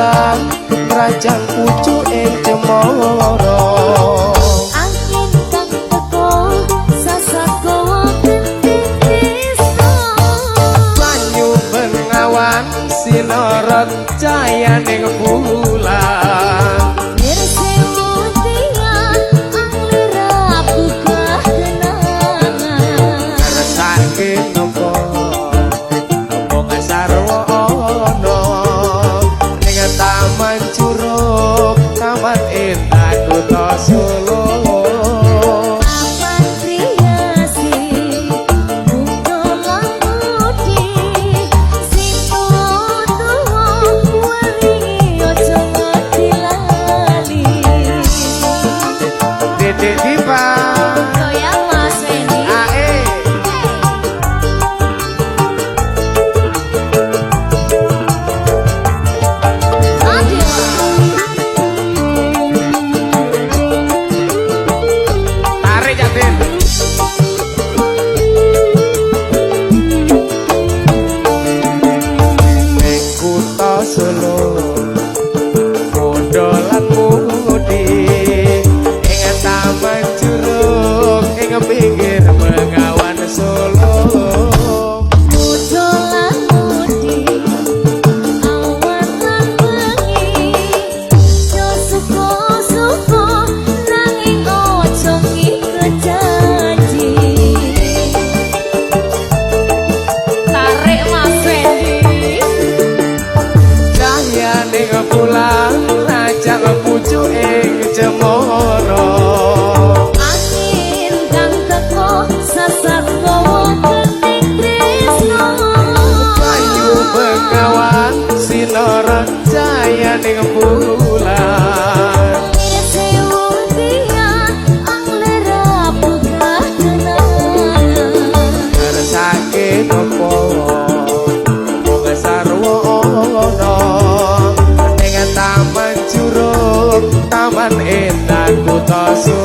bulan rajang pucuk ing cemara. Angin kang teko sasar gawa genting tresno. Banyu bengawan sinorot cayaning bulan. Ngersake napa mung sarwa ana ning Taman Curug, Taman Indah Kutha Solo. Dedek Dipa Ae. Tarik Jatin. Ning kutha Solo mondho lan mudi ing Taman Curug ing pinggir Bengawan Solo. Tarik Mas Fendi. Cahyane bulan rajang pucuk ing cemara. Angin kang teko sasar gawa genting tresno. Banyu bengawan sinorot cahyane bulan. Sewu tiang anglera buka kenangan. Ngersake napa mung sarwa ana ning Taman Curug, Taman Indah Kutha Solo.